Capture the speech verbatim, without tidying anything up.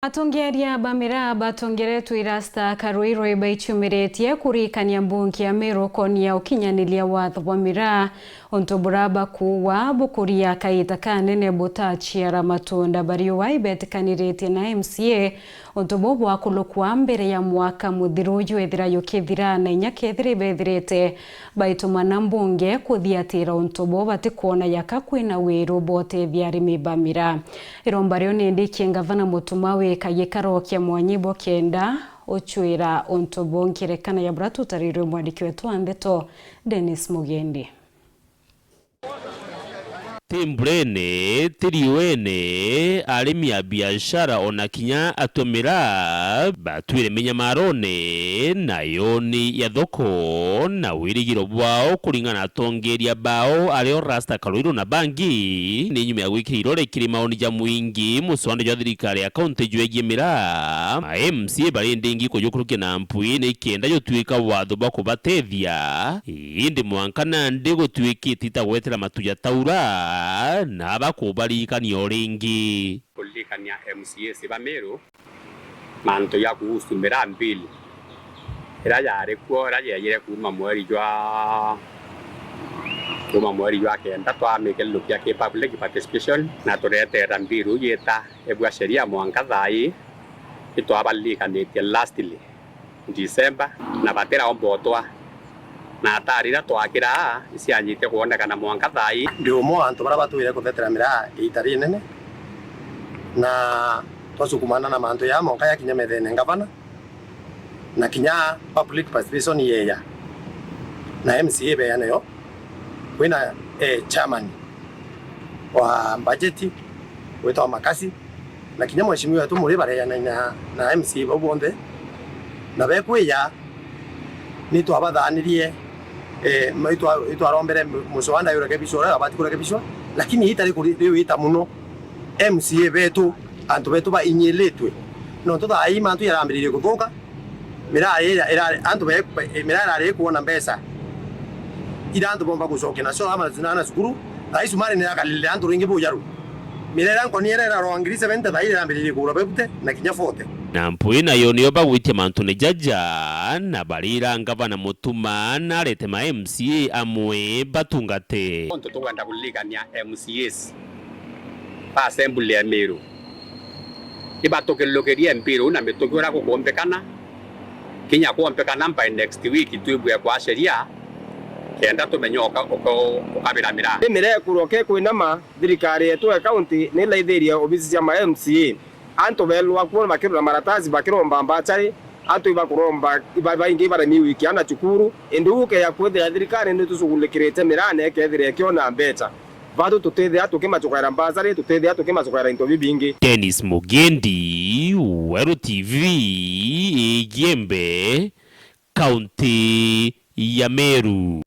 Atongeria ba miraa batongeretwe i Rasta Karuiro ibaiciumiritie kurikania mbunge ya Meru ukonia ukinyaniria watho bwa miraa. Untu bura bakuuga bukuria kaita kanene butaciara matunda bariuga ibetikaniritie na M C A. Untu buu bwakulukwa mbere ya mwaka muthiru uju ethira yukithira, na inya kethira ibethirite baitumana mbunge kuthiatira untu buu batikwona yaka kwina wiru bwa utethia arimi ba miraa. Iromba riu ni ndikie ngavana Mutuma wika gikaro kia mwanyibo kenda ucwira untu buu. Ngerekano ya bura tutarirwe mwandiki wetu wa ndeto Dennis Mugendi. Ti mburene, ti riuene, arimi a biashara ona kinya atumira batwire minyamarone na yoni ya thoko na wirigiro bwao kuringana na atongeria bao ario Rasta Karuiro na bangi. Ni nyuma ya gwikira irore kiri maoni ja mwingi, muswanda jwa thirikari ya kaunti jwegie miraa, ma M C A bari ndingi kujukurukia na mpwi ni kenda jutwika watho bwa kubatethia. Indi mwanka nandi gutwikite itagwetera matu ja taura, na bakubaririkania o ringi. Kuririkania M C As ba Meru mantu ja kuhusu miraa mbili iria yari kuo, iria yeejire kuuma mweri jwa, kuuma mweri jwa kenda, twamikelulukia ki public participation, na tureteera mbiru yita ibua sheria mwanka thaa ii, itwabaririkanitie lastly. December, na batiraomba utwa. Na ata riria twakira, icianjite kwonekana mwanka thaa ii. Ndi umwe wa antu baria batwire kuthetera miraa iita rinene, na twasukumana na mantu jaa monka jakinya methene ngavana, na kinya public participation yeeja, na M C A beeja nayo, kwina, eh, chairman wa bajeti witwa Makasi, na kinya mheshimiwa wetu Muri bareejanaine na, na M C A bau bonthe, na bekwija ni twabathaanirie, eh, ma-, itwa-, itwarombere mu-, muswanda jurekebishwa uria wabati kurekebishwa, lakini iita rikuri-, riwita mono M C A betu, antu betu bainyiritwe. Nontu thaa ii mantu jarambiririe kuthuka, miraa ira-, irari, antu be-, be-, miraa irari ikwona mbeca iria antu bomba gucokia nacio ama zinaana cukuru, thaa ii cumari ni yakalile antu ringi bujaru. Miraa iria nkoni iria irarwa ngiri seventy thaa ii irambiririe kugura bebute na kinya forty. Na mpwi nayo nio bagwitia mantune jaja, na barira ngavana Mutuma na arete ma M C A amwe batungate. Untu tukwenda kuririkania M C As ba Assembly ya Meru, ibatukilukirie mbiru na mituki uria gukumbikana, kinya kwombekana by next week twibue kwa sheria, kenda tumenye uka-, uka-, ukabira miraa. Ni miraa ikurwa ke kwinama, thirikari yetu ya kaunti ni ilaithirie obisi cia ma M C A. Antu beelwa kuo bakirura maratasi bakiromba mbachari, antu ibakuromba, iba-, baingi ibaremi gwikia ana cukuru, indi uu ukeya kwithira thirikari ni tucugulikirite miraa na ikethira ikiona mbecha. Batu tutithia tukimacokaira mbasari, tutithia tukimacokaira into bibingi. Dennis Mugendi, Weru T V, Igiembe, kaunti ya Meru.